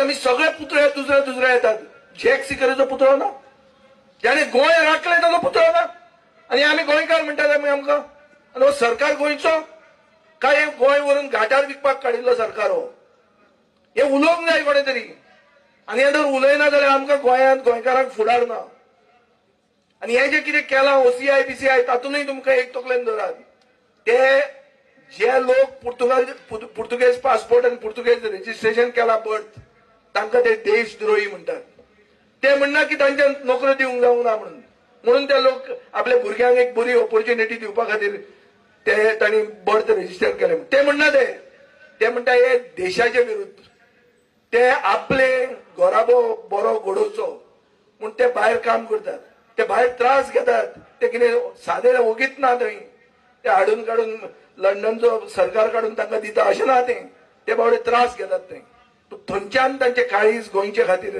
आमी सगळे पुतळे दुसरे दुसरे येतात. जॅक सिकेराचो पुतळो ना, ज्याने गोंय राखलें ताचो पुतळो ना, आनी आमी गोंयकार म्हणटात आमी आमकां. आनी हो सरकार गोंयचो काय गोंय व्हरून घाटार विकपाक काडिल्लो सरकार हो? हे उलोवंक जाय कोणे तरी. आनी हे जर उलयना जाल्यार आमकां गोंयांत गोंयकारांक फुडार ना. आनी हे जे कितें केलां ओसीआय बीसीआय तातूंतय तुमकां एक तकलेन दवरात, ते जे लोक पुर्तुगेज पासपोर्ट आनी पुर्तुगेज रजिस्ट्रेशन केलां बर्थ, तांकां ते देशद्रोही म्हणटात. ते म्हणना की तांच्या नोकऱ्यो दिवंक जावंक ना म्हणून, म्हणून ते लोक आपल्या भुरग्यांक एक बरी ऑपॉर्च्युनिटी दिवपा खातीर ते तांणी बर्थ रजिस्टर केलें. ते म्हणना, ते म्हणटा हे देशाचे विरुद्ध, ते आपले घराबो बरो घडोवचो म्हूण ते भायर काम करतात, ते भायर त्रास घेतात. ते कितें सादे ओगीत ना थंय, ते हाडून काडून लंडनचो सरकार काडून तांकां दिता अशें ना. ते ते बावडे त्रास घेतात थंय, थंयच्यान तांचे काळीज गोंयचे खातीर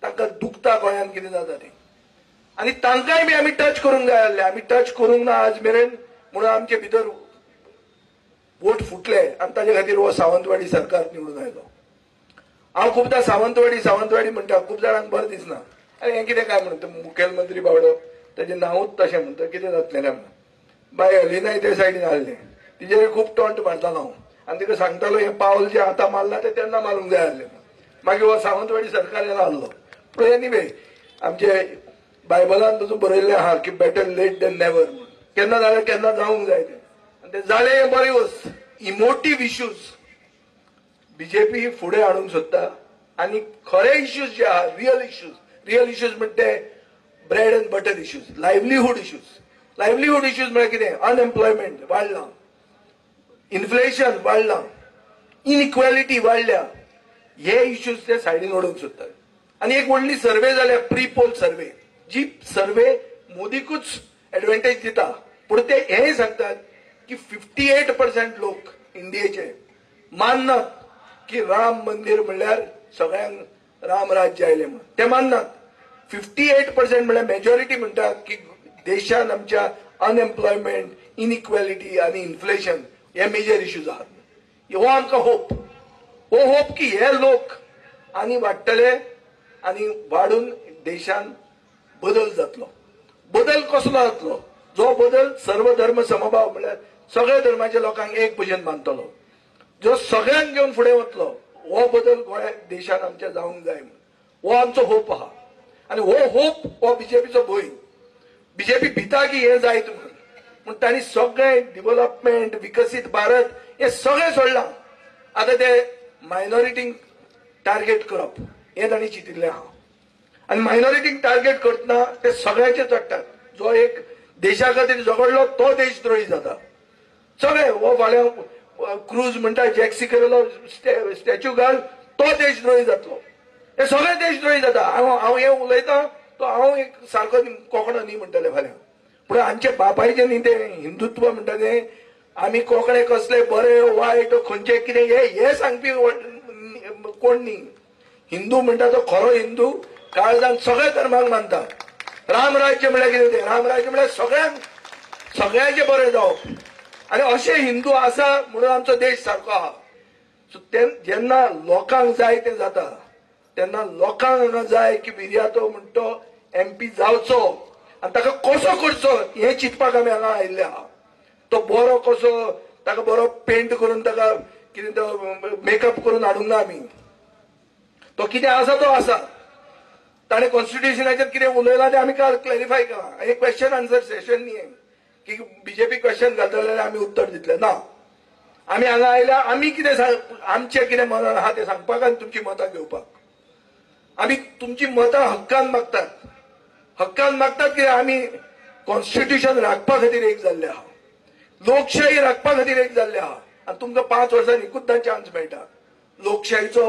तांकां दुखता गोंयांत कितें जाता तें. आनी तांकांय बी आमी टच करूंक जाय आसले, आमी टच करूंक ना आज मेरेन, म्हणून आमचे भितर वोट फुटले आनी ताजे खातीर हो सावंतवाडी सरकार निवडून आयलो. हांव खुबदां सावंतवाडी सावंतवाडी म्हणटा, खूब जाणांक बरें दिसना. आनी हें कितें काय म्हणटा मुखेलमंत्री बावडो, ताजें नांवूच तशें म्हणटा, कितें जातलें काय म्हणून. बाय अलिनाय ते सायडीन आहलें, तिजेर खूब टोंट मारतालो हांव आनी तिका सांगतालो हें पावल जें आतां मारलां तें तेन्ना मारूंक जाय आसलें. मागीर हो सावंतवाडी सरकार येना आहलो. पूण एनीवे आमचे बायबलान पसून बरयल्लें आहा की बेटर लेट देन नेवर म्हणून, केन्ना जाल्यार केन्ना जावंक जाय तें, आनी तें जालें हें बरी वस्त. इमोटीव इश्यूज बीजेपी फुडें हाडूंक सोदता आनी खरे इश्यूज जे आहा, रियल इश्यूज, रियल इश्यूज म्हणटे bread and butter issues, livelihood issues. Livelihood issues म्हळ्यार कितें? अनएम्प्लॉयमेंट वाडलां, इन्फ्लेशन वाडलां, इनइक्वॅलिटी वाडल्या, हे इश्यूज ते सायडीन ओडूंक सोदतात. आनी एक व्हडली सर्वे जाल्या, प्री पोल सर्वे, जी सर्वे मोदीकूच एडवांटेज दिता. पूण ते हेंय सांगतात की 58% लोक इंडियेचे माननात की राम मंदिर म्हणल्यार सगळ्यांक राम राज्य आयलें म्हणून, ते माननात. 58% म्हणल्यार मेजॉरिटी म्हणटात की देशान आमच्या अनएम्प्लॉयमेंट, इनइक्वॅलिटी आनी इन्फ्लेशन हे मेजर इश्यूज आहात. हो आमकां होप, हो होप की हे लोक आनी वाडटले आनी वाडून देशान बदल जातलो. बदल कसलो जातलो? जो बदल सर्वधर्म समभाव म्हणल्यार सगळ्या धर्माच्या लोकांक एक भशेन मानतलो, जो सगळ्यांक घेवन फुडें वतलो, हो बदल गोंया देशान आमच्या जावंक जाय म्हणून हो आमचो होप आहा. आनी हो होप हो बीजेपीचो भंय. बीजेपी भिता की हें जायत म्हणून, म्हूण तांणी सगळें डिव्हलपमेंट, विकसीत भारत हें सगळें सोडलां. आतां ते मायनॉरिटींक टार्गेट करप हें तांणी चिंतिल्लें आहा. आनी मायनॉरिटींक टार्गेट करतना ते सगळ्यांचे चडटात. जो एक देशा खातीर झगडलो तो देशद्रोही जाता. सगळे हो फाल्यां क्रूज म्हणटा जॅक सिकेरालो स्टॅच्यू घाल, तो देशद्रोही जातलो. हे सगळे देशद्रोही जाता. हांव हें उलयतां तो हांव एक सारको कोंकणो न्ही म्हणटले फाल्यां, पूण आमच्या बापायचें न्ही तें हिंदुत्व म्हणटा तें. आमी कोंकणे कसले बरे वायट खंयचे कितें हे सांगपी कोण न्ही. हिंदू म्हणटा तो खरो हिंदू काळजान सगळ्या धर्मांक मानता. रामराज्य म्हणल्यार कितें तें? रामराज्य म्हणल्यार सगळ्यांक सगळ्यांचें बरें जावप. आनी अशे हिंदू आसा म्हणून आमचो देश सारको आहा. सो ते जेन्ना लोकांक जाय तें जाता, तेन्ना लोकांक हांगा जाय की विर्यातो म्हणटो एमपी जावचो आनी ताका कसो करचो हें चिंतपाक आमी हांगा आयिल्ले आहा. तो बरो कसो, ताका बरो पेंट करून ताका कितें तो मेकअप करून हाडूंक ना आमी. तो कितें आसा तो आसा. ताणें कॉन्स्टिट्युशनाचेर कितें उलयलां तें आमी काल क्लॅरिफाय केलां. हें क्वेश्चन आन्सर सेशन न्ही हें की बीजेपी क्वेश्चन घालतले जाल्यार आमी उत्तर दितले ना. आमी हांगा आयल्या आमी कितें आमचें कितें मतान आहा तें सांगपाक आनी तुमची मतां घेवपाक. आमी तुमची मतां हक्कान मागतात, हक्कान मागतात कित्याक आमी कॉन्स्टिट्युशन राखपा खातीर एक जाल्ले आहा, लोकशाही राखपा खातीर एक जाल्ले आहा. आनी तुमकां 5 वर्सांनी एकूचदां चान्स मेळटा लोकशाहीचो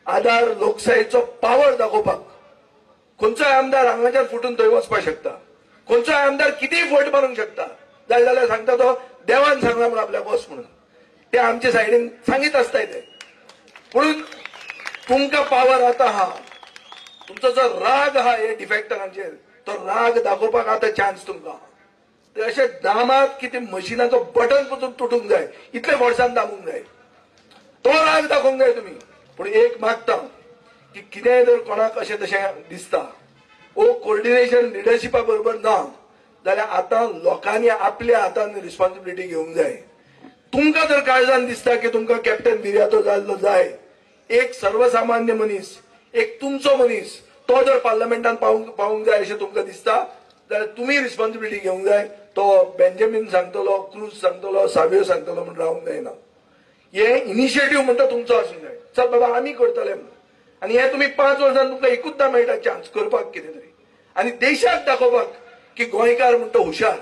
आदार, लोकशाहीचो पावर दाखोवपाक. खंयचोय आमदार हांगाच्यान फुटून थंय वचपाक शकता, खंयचोय आमदार कितेंय फट मारूंक शकता. जाय जाल्यार सांगता तो देवान सांगला म्हणून आपल्याक वच म्हणून, ते आमचे सायडीन सांगीत आसताय ते. म्हणून तुमकां पावर आतां आहा, तुमचो जो राग आहा हे डिफेक्टरांचेर, तो राग दाखोवपाक आतां चान्स तुमकां आहा. ते अशें दामात की ते मशिनाचो बटन पसून तुटूंक जाय, इतले वर्सान दामूंक जाय, तो राग दाखोवंक जाय तुमी. पूण एक मागता, की कितेंय जर कोणाक अशें तशें दिसता ओ कोऑर्डिनेशन लिडरशिपा बरोबर ना जाल्यार आतां लोकांनी आपल्या हातान रिस्पॉन्सिबिलिटी घेवंक जाय. तुमकां जर काळजान दिसता की तुमकां कॅप्टन विरियातो जाल्लो जाय, एक सर्वसामान्य मनीस, एक तुमचो मनीस तो जर पार्लमेंटान पावूंक जाय अशें तुमकां दिसता जाल्यार तुमी रिस्पॉन्सिबिलिटी घेवंक जाय. तो बेंजामीन सांगतलो, क्रूज सांगतलो, सावियो सांगतलो म्हूण रावंक जायना. हे इनिशिएटीव म्हणटा तुमचो आसूंक जाय, चल बाबा आमी करतले म्हणून. आनी हे तुमी 5 वर्सां तुमकां एकूचदा मेळटा चान्स करपाक कितें तरी आनी देशाक दाखोवपाक की गोंयकार म्हणटा हुशार.